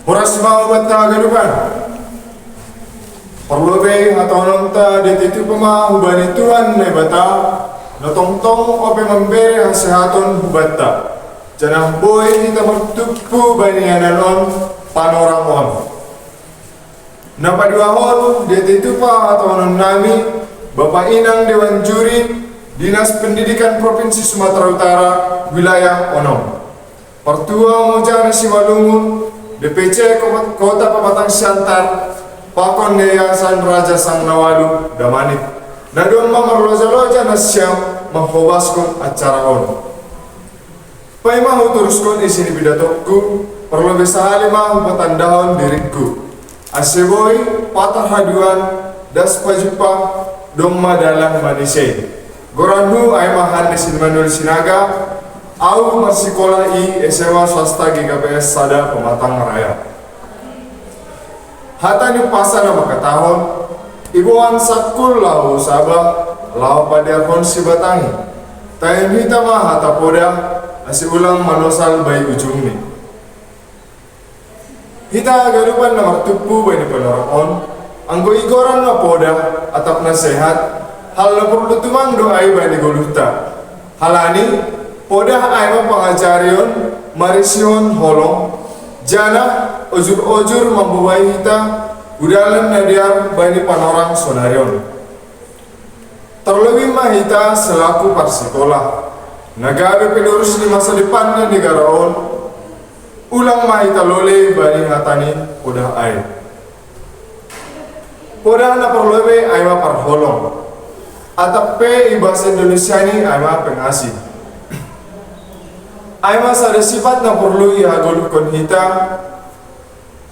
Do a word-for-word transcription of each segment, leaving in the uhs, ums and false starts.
Horas ma hubanta haganupan. Parlobei hataononta diatitupa ma hubani Tuhan Naibata, na tongtong ope mambere hasehaton hubanta. Janah boi hita martumpu bani ianan on panorang on. Na paduahon, diatitupa hataononnami, Bapa Inang Dewan Juri, Dinas Pendidikan Provinsi Sumatera Utara, wilayah onom. Partua Mojana Simalungun, D P C Kota Pematang Siantar, pakon Yayasan Raja Sang Nawalu Damanik, na domma marloja-loja nasiam manghobaskon acara on. Paima hutoruskon isi ni pidatongku, parlobei sahali ma hupatandahon diringku. Ase boi patarhaduan, das pajumpang, domma dalan manise. Goranhu ai ma Hannes Immanuel Sinaga, ahu marsikolah i S M A swasta G K P S sada Pematang Raya. Hata ni umpasa na mangkatahon, iboan sangkul laho Saba, laho padearhon sibatangi. Tayon hita ma hata podah, ase ulang manosal bai ujungni. Hita haganupan na martumpu bani panorang on, anggo igoran ma podah, atap nasehat, hal na porlu tumang do ai bani goluhta. Halani, podah ai ma pangajarion marisihon holong, janah ojur-ojur mambobai hita hu dalan na dear bani panorang sonari on. Tarlobih ma hita selaku parsikolah, na gabe penerus ni masa depan ni negara on, ulang ma hita lolei bani hata ni podah ai. Podah na parlobei ai ma parholong. Atap pe i bahasa Indonesiani ai ma pengasih. Ai ma sada sipat na porlu ihagoluhkon hita.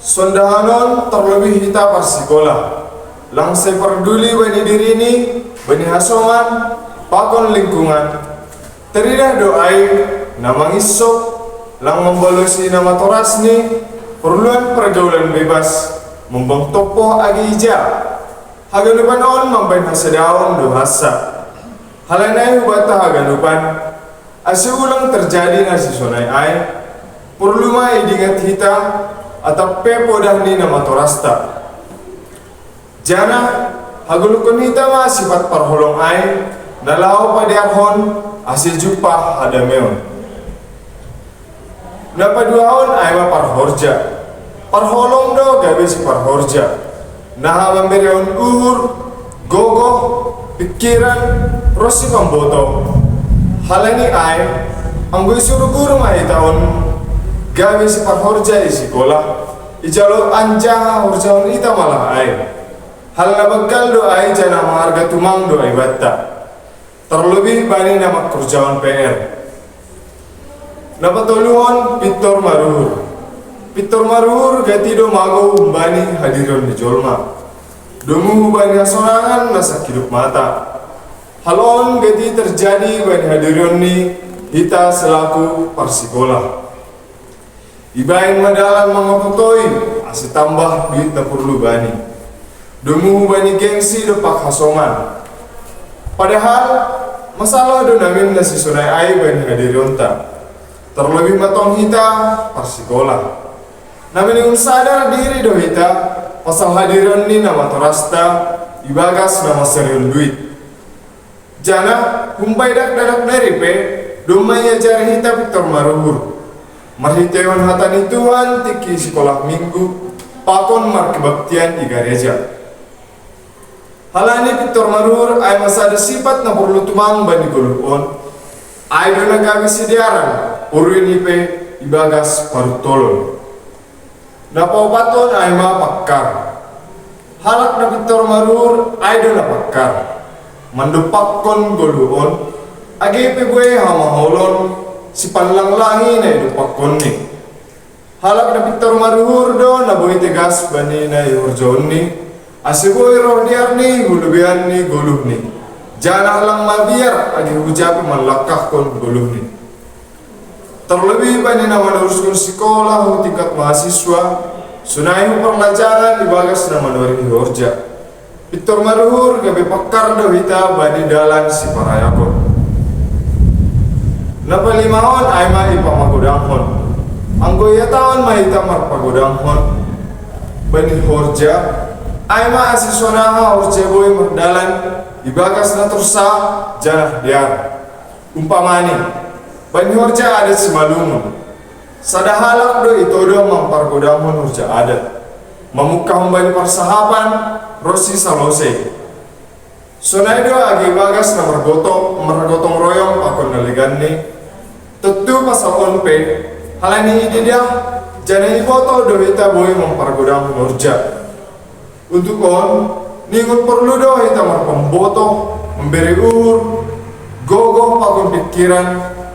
Sondahan on tarlobih hita parsikolah. Lang sai parduli bani dirini, bani hasoman, pakon lingkungan. Taridah do ai na manginsop, lang mambalosi na matorasni, porluan pergaulan bebas, mambang tompoh age ija. Haganupan on mambahen hasadaon do hansa. Halani ai hubanta haganupan, ase ulang terjadi na sisonai ai, porlu ma idingat hita, atap pe podah ni na matorasta. Janah hagoluhkon hita ma sipat parholong ai, na laho padearhon ase jumpah hadameon. Na paduahon ai ma parhorja. Parholong do gabe siparhorja. Naha mamberehon uhur, gogoh, pingkiran, ronsi pamboto. Halani ai, anggo isuru guru ma hita on gabe siparhorja i sikola, ijalo anjaha horjahon hita ma lah ai. Hal na banggal do ai janah maharga tumang do ai banta. Tarlobih bani na mangkorjahon P R. Na patoluhon pintor maruhur. Pintor maruhur gati do magou humbani hadirion ni jolma. Domu hubani hasonangan na sangkidop mata. Hal on gati terjadi bani hadirion ni hita selaku parsikola. Ibahen ma dalan mangototoi, ase tambah duit na porlu bani. Domu hubani gengsi dompak hasoman. Padahal, masalah do namin na sisonai ai bani hadirionta. Tarlobih ma tong hita parsikola. Na maningon sadar diri do hita pasal hadirion ni na matorasta ibagas na mansarion duit. Janah, humbani dakdanak nari pe, domma iajari hita pintor maruhur. Marhiteihon hata ni Tuhan tingki sikolah minggu, pakon markebaktian i gareja. Halani pintor maruhur ai ma sada sipat na porlu tumang bani goluh on, ai do na gabe sidearan, porui ni pe ibagas paruntolon. Na paopathon ai ma pakkar. Halak na pintor maruhur ai do na pakkar. Mandompakkon goluh on, age pe buei hamaolon, sipanlanglangi na idompakkonni. Halak na pintor maruhur do na boi tegas bani na ihorjahonni, ase boi roh dearni hu lobeian ni goluhni. Janah lang mabiar age huja pe manlangkahkon goluhni. Tarlobih bani na manoruskon sikola hu tingkat mahasiswa, sonai hu parlajangan ibagas na manoriki horja. Pintor maruhur gabe pakkar do hita bani dalan siparayakon. Na palimahon ai ma ipamagodanghon. Ko ia taon ma hita marpagodamhon bani horja, ai ma asi sonaha horja boi mardalan ibagas na torsa janah dear. Umpamani, bani horja adat Simalungun, sada halak do itodo mampargodamhon horja adat, mamungkahon bani parsahapan ronsi salosei. Sonai do age ibagas na margotong margotong royong pakon na leganni. Tontu pasal on pe, halani ididah janah ibotoh do hita boi mampargodamhon horja. Untuk on, ningun porlu do hita marpambotoh, mambere uhur, gogoh pakon pingkiran,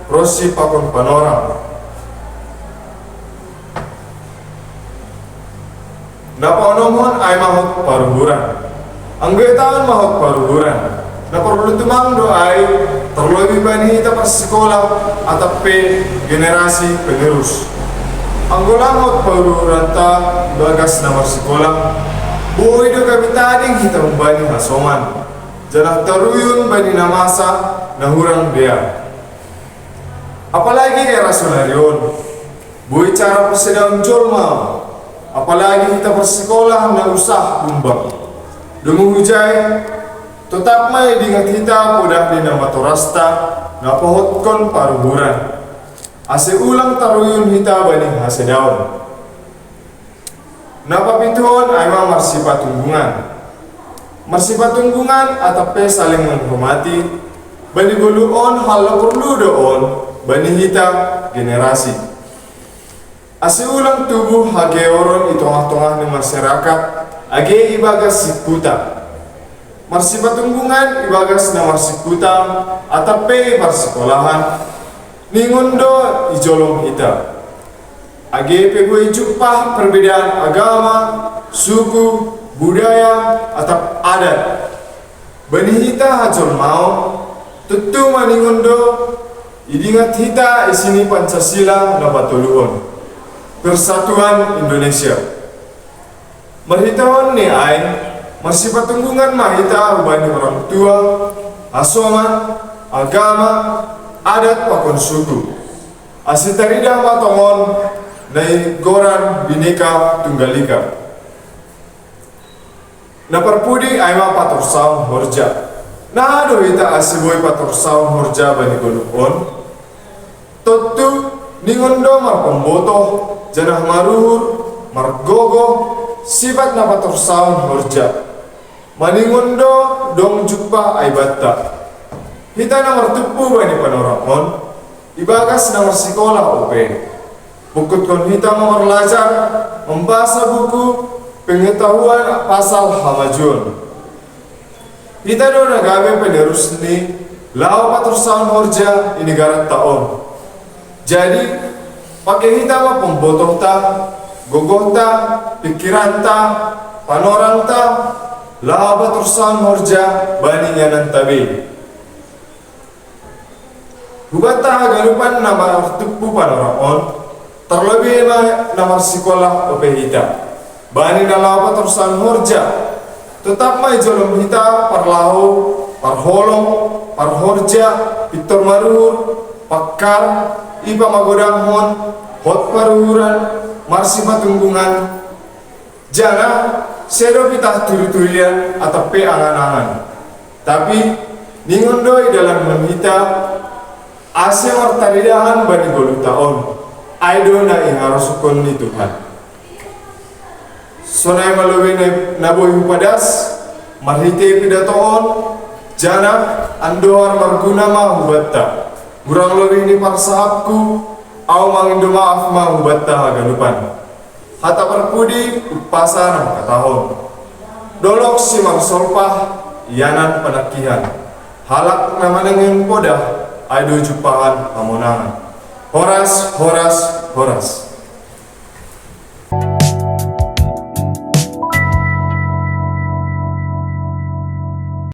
ronsi pakon panorang. Na paonomhon ai ma hot paruhuran. Anggo ia taon ma hot paruhuran, na porlu tumang do ai, tarlobi bani hita parsikola atap pe generasi penerus. Anggo lam hot paruhuranta ibagas na marsikola, boi do gabe tading hita humbani hasoman, janah taruyun bani na masa na hurang dear. Apalagi era sonari on, boi cara parsidaon jolma, apalagi hita parsikola na usah kumbang. Domu hujai, totap ma idingat hita podah ni namatorasta na pahotkon paruhuran, ase ulang taruyun hita bani hasedaon. Na papituhon ai ma marsipatunggungan. Marsipatunggungan atap pe saling menghormati, bani goluh on hal na porlu do on bani hita generasi, ase ulang tubuh hageoron i tongah-tongah ni masyarakat, age ibagas sikuta. Marsipatunggungan ibagas na marsikuta atap pe i parsikolahan, ningon do ijolom hita. Age pe boi jumpah perbedaan agama, suku, budaya, atap adat, bani hita hajolmaon, tontu maningon do idingat hita isi ni Pancasila na patoluhon, Persatuan Indonesia. Marhitehon ni ai, marsipatunggungan ma hita hubani orang tua, hasoman, agama, adat pakon suku, ase taridah ma tongon na igoran Bhinneka Tunggal Ika. Na parpudi ai ma patorsaon horja. Naha do hita ase boi patorsaon horja bani goluh on? Tontu ningon do marpambotoh, janah maruhur, margogoh, sipat na patorsaon horja. Maningon do dong jumpah aibanta. Hita na martumpu bani panorang on, ibagas na marsikola ope, pungkuthon hita ma marlajar, mambasa buku pengetahuan pasal hamajuon. Hita do na gabe penerus ni laho patorsaon horja i negaranta on. Jadi, pake hita ma pambotohta, gogohta, pingkiranta, panorangta, laho patorsaon horja bani ingananta be. Hubanta haganupan na martumpu panorang on, tarlobi ma na marsikola ope hita, bani na laho patorsaon horja, totap ma ijolom hita parlaho, parholong, parhorja, pintor maruhur, pangkar, i pamagodanghon, hot paruhuran, marsipatunggungan, janah sedo pitah turi-turian atap pe angan-angan. Tapi, ningon do idalanhon hita, ase martaridahan bani goluhta on, ai do na iharosuhkon ni Tuhan. Sonai ma lobei na, na boi hupadas, marhitei pidato on, janah andohar marguna ma hubanta. Hurang lobei ni parsahapku, ahu mangindo maaf ma hubanta haganupan. Hata parpudi umpasa na mangkatahon: Dolok simarsolpah, ianan panangkihan. Halak na manangihon podah, ai do jumpahan hamonangan. Horas, horas, horas.